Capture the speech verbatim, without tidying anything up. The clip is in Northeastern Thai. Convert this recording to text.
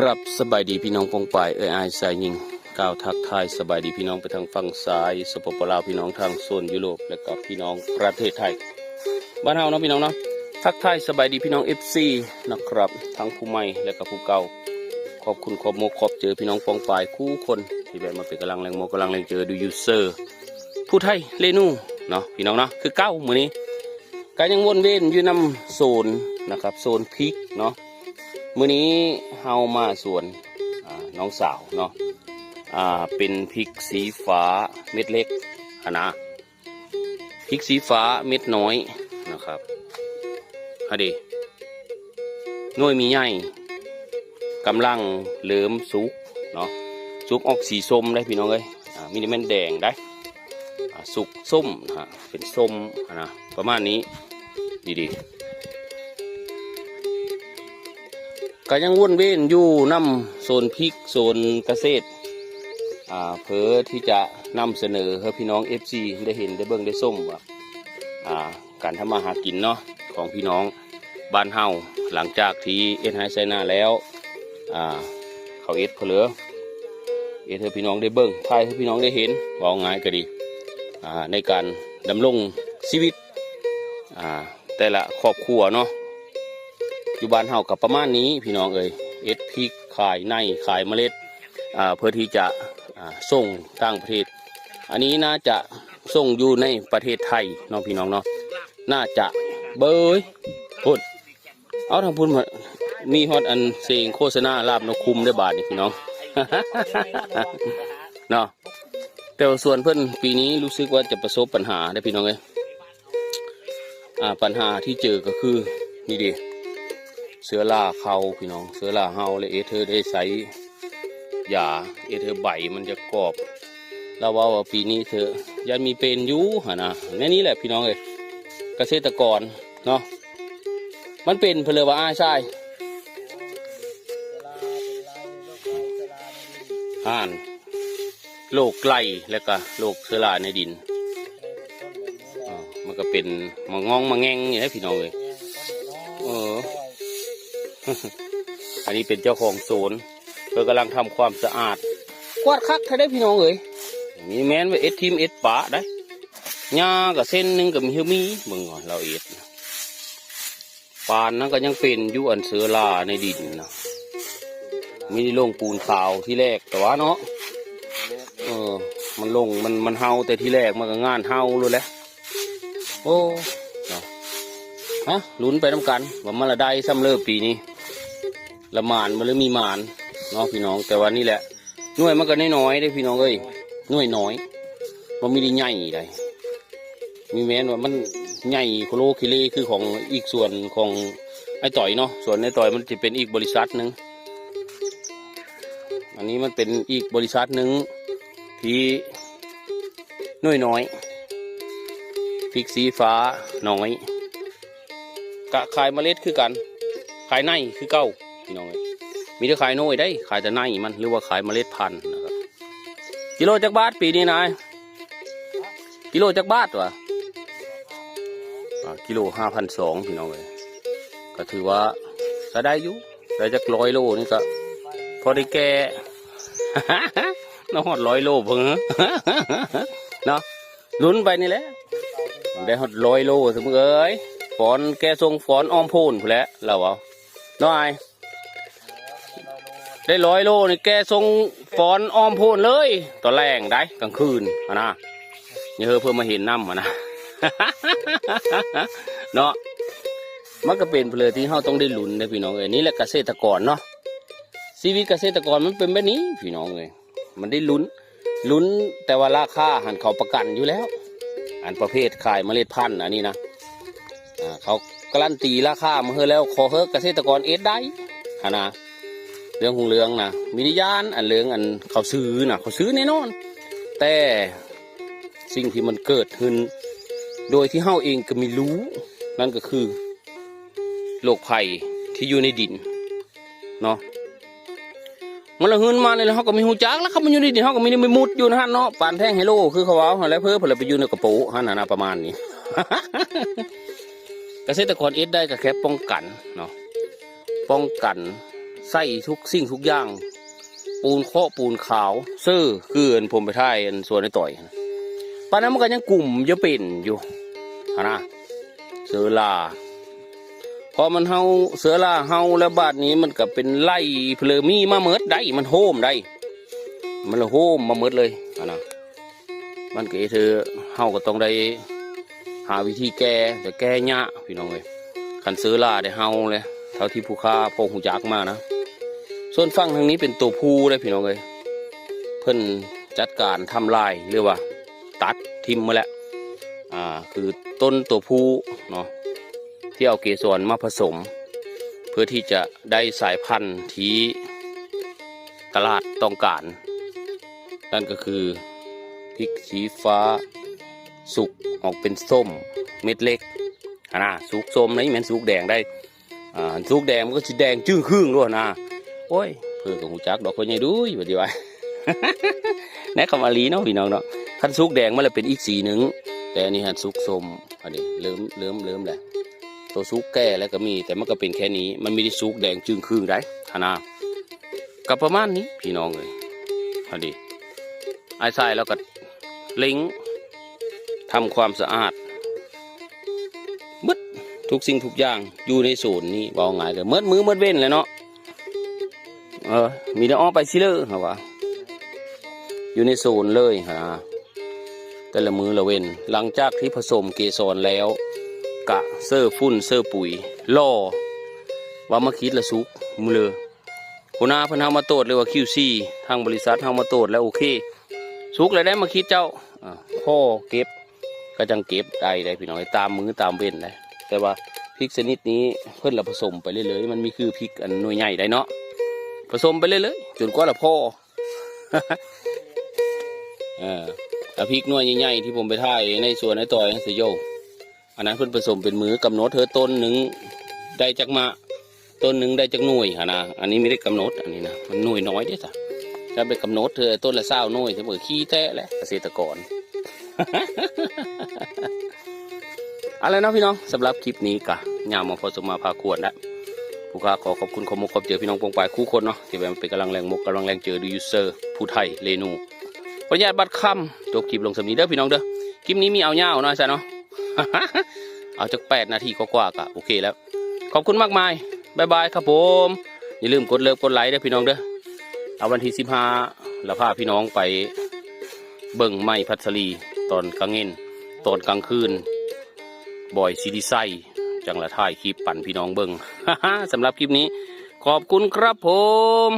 ครับ สบายดีพี่น้องปองปาย เอ้ยอ้ายชายหญิง กล่าวทักทายสบายดีพี่น้องไปทางฝั่งซ้าย สปป ลาว พี่น้องทางโซนยุโรป และก็พี่น้องประเทศไทย บ้านเฮาเนาะพี่น้องเนาะ ทักทายสบายดีพี่น้อง เอฟซี นะครับ ทั้งผู้ใหม่และก็ผู้เก่า ขอบคุณขอบมกขอบเจอพี่น้องปองปายคู่คน ที่แวะมาเป็นกำลังแรงมกกำลังแรงเจอดูยูเซอร์ ผู้ไทยเลนูเนาะพี่น้องเนาะ คือเก่ามื้อนี้ ก็ยังวนเวียนอยู่นำโซนนะครับ โซนพริกเนาะ มื้อนี้เฮามาสวน อ่า น้องสาวเนาะ อ่า เป็นพริกสีฟ้าเม็ดเล็กหั้นนะ พริกสีฟ้าเม็ดน้อยนะครับ ฮะเด้ หน่วยมีใหญ่ กำลังเริ่มสุกเนาะ สุกออกสีส้มได้พี่น้องเอ้ย อ่า มีแต่แม่นแดงได้ อ่า สุกส้มนะฮะ เป็นส้มนะ ประมาณนี้ ดีๆ ก็ยังวนเวียนอยู่นำโซนพริก โซนเกษตร อ่า เพื่อที่จะนำเสนอให้พี่น้อง เอฟซี ได้เห็นได้เบิ่งได้ชมว่า อ่า การทำมาหากินเนาะ ของพี่น้องบ้านเฮา หลังจากที่เฮ็ดไร่ไถนาแล้ว อ่า เขาเฮ็ดเผลอ เฮ็ดให้พี่น้องได้เบิ่ง ถ่ายให้พี่น้องได้เห็น เว้าง่ายก็ดี อ่า ในการดำรงชีวิต อ่า แต่ละครอบครัวเนาะ อยู่บ้านเฮาก็ประมาณนี้พี่น้องเอ้ย เฮ็ดพริกขายใน ขายเมล็ด อ่า เพื่อที่จะ อ่า ส่งต่างประเทศ อันนี้น่าจะส่งอยู่ในประเทศไทยเนาะพี่น้องเนาะ น่าจะเบยพุ้น เอาทางพุ้นมา มีฮอดอันเสียงโฆษณาลาบนกคุ้มได้บาดนี่พี่น้อง เนาะ แต่ว่าสวนเพิ่นปีนี้รู้สึกว่าจะประสบปัญหาได้อพี่น้องเอ้ย อ่า ปัญหาที่เจอก็คือ นี่ดิ เชื้อราเข้าพี่น้อง เชื้อราเฮาเลยเอเธอได้ใช้ยา เอเธอใบมันจะกรอบ เราว่าว่าปีนี้เธอยังมีเป็นอยู่หั้นนะ แนวนี้แหละพี่น้องเอ้ย เกษตรกรเนาะ มันเป็นเผลอว่าอ้ายชาย อ่าน โรคไกลและก็โรคเชื้อราในดิน อ่า มันก็เป็นมางองมาแงงนี่แหละพี่น้องเอ้ย เออ อันนี้เป็นเจ้าของสวน เพิ่นกำลังทำความสะอาด กวาดคักแท้ได้พี่น้องเอ้ย นี่แม่นว่าเอ็ดทิ่มเอ็ดปะได้ หญ้าก็เส้นหนึ่งก็มี มี เบิ่งก่อนเราเอ็ด ปานนั้นก็ยังเป็นอยู่อันเชื้อราในดินนะ มีลงปูนขาวที่แรกแต่ว่าเนาะ เออ มันลง มัน มันเฮาแต่ที่แรกมันก็งานเฮาเลยแหละ โอ้ เนาะ ฮะ ลุ้นไปนำกัน ว่ามันละได้ซ้ำเลิกปีนี้ ละหมานบ่หรือมีหมาน เนาะพี่น้อง แต่ว่านี่แหละ หน่วยมันก็น้อยๆเด้พี่น้องเอ้ย หน่วยน้อย บ่มีได้ใหญ่ใด มีแม่นว่ามันใหญ่โคโลคิเลคือของอีกส่วนของไอ้ต่อยเนาะ ส่วนไอ้ต่อยมันจะเป็นอีกบริษัทหนึ่ง อันนี้มันเป็นอีกบริษัทหนึ่งที่หน่วยน้อย พริกสีฟ้าน้อย กะขายเมล็ดคือกัน ขายในคือเก่าพี่น้องเอ้ย มีแต่ขายหน่วยได้ ขายแต่ในมัน หรือว่าขายเมล็ดพันธุ์นะครับ กิโลจักบาทปีนี้นาย กิโลจักบาทวะ อ่า กิโลห้าพันสองพี่น้องเอ้ย ก็ถือว่าก็ได้อยู่ ได้จักร้อยโลนี่ก็พอได้แก่ เนาะ ฮอดร้อยโลเพิ่ง เนาะ ลุ้นไปนี่แหละ ได้ฮอดร้อยโลเสมอเอ้ย ฝอนแก่ส่งฝอนอ้อมโพนพู้นแหละ เราเอา น้อย ได้ร้อยโลนี่แก่ส่งฝอนอ้อมโพนเลย ตอนแลงได้กลางคืนหั้นนะ นี่เฮ้อเพิ่นมาเห็นนำหั้นนะ เนาะ มันก็เป็นเรื่องที่เฮาต้องได้ลุ้นเด้อพี่น้องเอ้ย นี่แหละเกษตรกรเนาะ ชีวิตเกษตรกรมันเป็นแบบนี้พี่น้องเอ้ย มันได้ลุ้น ลุ้น แต่ว่าราคาหั้นเขาประกันอยู่แล้ว อันประเภทขายเมล็ดพันธุ์อันนี้นะ อ่า เขาการันตีราคามาให้แล้ว ขอเฮ้อเกษตรกรเอ็ดได้หั้นนะ เรื่องของเรื่องนะ มีนิยานอันเรื่องอันเขาซื้อนะ เขาซื้อแน่นอน แต่สิ่งที่มันเกิดขึ้น โดยที่เฮาเองก็ไม่รู้ นั่นก็คือ โรคภัยที่อยู่ในดิน เนาะ มันละหืนมาเลย เฮาก็มีฮู้จักแล้ว เขามันอยู่ในดิน เฮาก็มีในมุดอยู่นะฮะเนาะ ปานแท่งไฮโลคือเขาเอาหั้นแหละ เพิ่น เพิ่นละไปอยู่ในกระโปะหั้นน่ะนะ ประมาณนี้ เกษตรกรเอ็ดได้ก็แค่ป้องกันเนาะ ป้องกัน ใส่ทุกสิ่งทุกอย่าง ปูนเคาะปูนขาว เซอร์คืออันผมไปถ่ายอันสวนไอ้ต่อยนะ ปานนั้นมันก็ยังกลุ่มจะเป็นอยู่หั้นนะ เซอร์รา พอมันเห่า เซอร์ราเห่าแล้วบาดนี้มันก็เป็นไล่เพลิมีมาเมิดได้ มันโฮมได้ มันละโฮมมาเมิดเลยหั้นนะ มันก็เอเธอเฮาก็ต้องได้หาวิธีแก้ แต่แก้ยากพี่น้องเอ้ย คันเซอร์ราได้เห่าเลย เท่าที่ผู้ข้าพอฮู้จักมานะ ส่วนฝั่งทางนี้เป็นตัวผู้ได้พี่น้องเอ้ย เพิ่นจัดการทำลายหรือว่าตัดทิ่มมาแล้ว อ่า คือต้นตัวผู้เนาะ ที่เอาเกสรมาผสม เพื่อที่จะได้สายพันธุ์ที่ตลาดต้องการ นั่นก็คือพริกชี้ฟ้า สุกออกเป็นส้มเม็ดเล็กหั้นนะ สุกส้มนะ แม่นสุกแดงได้ อ่า สุกแดงมันก็สิแดงจึ้งครึ่งด้วยนะ โอ้ย เพิ่นก็ฮู้จักดอก พ่อใหญ่ดุยว่าดีว่า ในคำว่าอีหลีเนาะพี่น้องเนาะ คันสุกแดงมันละเป็นอีกสีหนึ่ง แต่อันนี้หันสุกส้ม อันนี้เริ่ม เริ่ม เริ่มแล้ว ตัวสุกแก่แล้วก็มี แต่มันก็เป็นแค่นี้ มันไม่ได้สุกแดงจึ้งครึ่งได้หั้นนะ ก็ประมาณนี้พี่น้องเอ้ย พอดี อ้ายชายแล้วก็เล็งทำความสะอาด เบิดทุกสิ่งทุกอย่างอยู่ในโซนนี้ เว้าง่ายก็เมิดมื้อเมิดเว้นแหละเนาะ เออ มีแต่ออกไปซิเลอเฮาว่า อยู่ในโซนเลยหั้นนะ แต่ละมื้อละเว้น หลังจากที่ผสมเกสรแล้ว กะเซอร์ฝุ่นเซอร์ปุ๋ย รอว่ามาคิดละสุกมื้อเลย หัวหน้าเพิ่นเฮามาตรวจหรือว่า คิวซี ทางบริษัทเฮามาตรวจแล้วโอเค สุกแล้วได้มาคิดเจ้า อ่า พอเก็บ ก็จังเก็บได้ได้พี่น้อง ตามมื้อตามเว้นได้ แต่ว่าพริกชนิดนี้เพิ่นละผสมไปเรื่อยๆ มันมีคือพริกอันหน่วยใหญ่ได้เนาะ ผสมไปเรื่อยๆ จนกว่าละพอ เออ เอาพริกหน่วยใหญ่ๆ ที่ผมไปถ่ายในสวนไอ้ต่อยนั่นสิโย อันนั้นเพิ่นผสมเป็นมื้อกำหนดเธอต้นหนึ่งได้จักมะ ต้นหนึ่งได้จักหน่วยหั้นนะ อันนี้ไม่ได้กำหนด อันนี้นะ มันหน่วยน้อยเด้อจ้ะ ถ้าไปกำหนดเธอต้นละซาวหน่วย เธอบอกขี้แท้แหละเกษตรกร เอาละเนาะพี่น้อง สำหรับคลิปนี้กะยาวมาพอสมมาพาควรละ ผู้ข้าขอขอบคุณขอมกขอบใจพี่น้องปวงปายคู่คนเนาะ ที่เป็นกำลังแรงมกกำลังแรงเจอดูยูเซอร์ผู้ไทยเรนู ขออนุญาตบัดคำ จบคลิปลงสำนี้เด้อพี่น้องเด้อ คลิปนี้มีเอายาวหน่อยซะเนาะ เอาจักแปดนาทีกว่าๆ กะโอเคแล้ว ขอบคุณมากมาย บ๊ายบายครับผม อย่าลืมกดเลิฟกดไลค์เด้อพี่น้องเด้อ เอาวันที่สิบห้า แล้วพาพี่น้องไปเบิ่งไม้พัสลีตอนกลางเงิน ตอนกลางคืน บอยซีดีไซจังละถ่ายคลิปปั่นพี่น้องเบิ่ง สำหรับคลิปนี้ ขอบคุณครับผม